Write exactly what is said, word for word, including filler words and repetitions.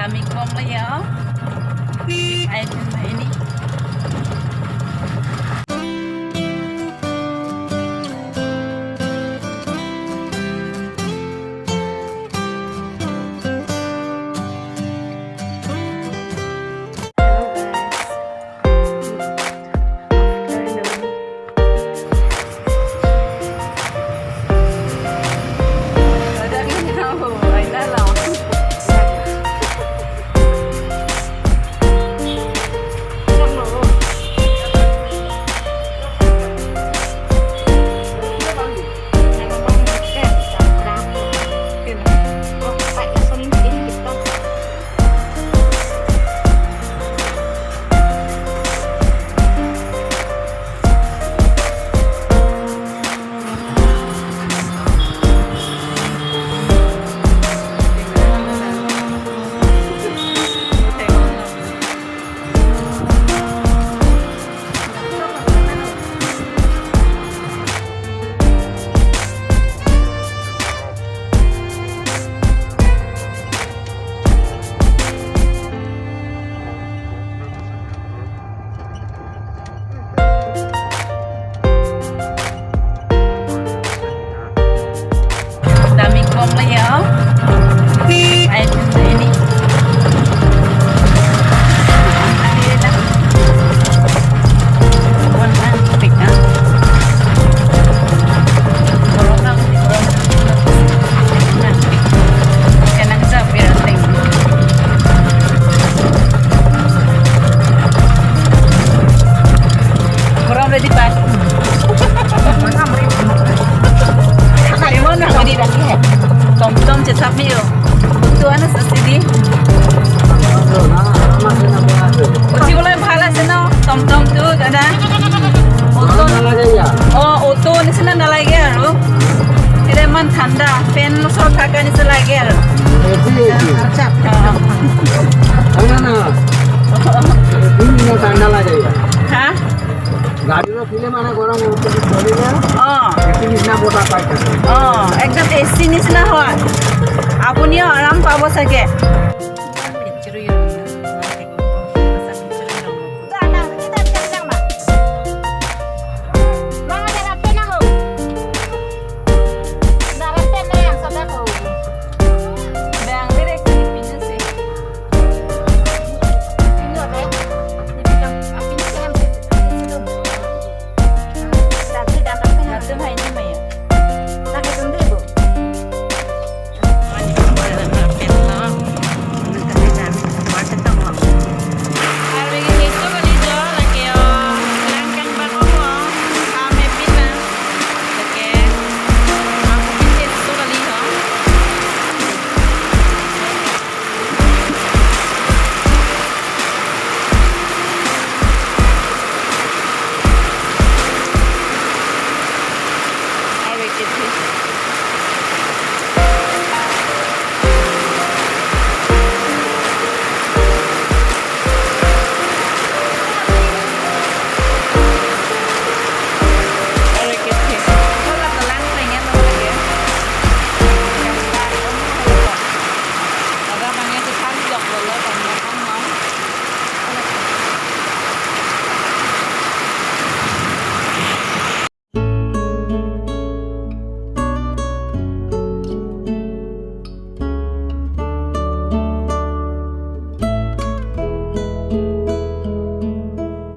Amikom lo ya. Ai, ini. Amikom lo ya. Ai, ini. Korom ready, Pak. Kalimon na ready lagi hai. Tom tom chetap mi yo. Tuan na sesi di. Uthi bolai bhala seno. Tom tom tu dada. Auto. Oh, auto nishina nalager lo. Ede man thanda, fan lo so thaka nishina lager. Acha. Thanda na. Ini yang thanda lagi ya. Ha? গাড়ীৰ উঠিলে মানে গৰম উঠে, চলিলে অ। এ চি নিচিনা বতাহ পাই থাকে। অ, একদম এ চি নিচিনা হয়। আপুনি আৰাম পাব চাগে।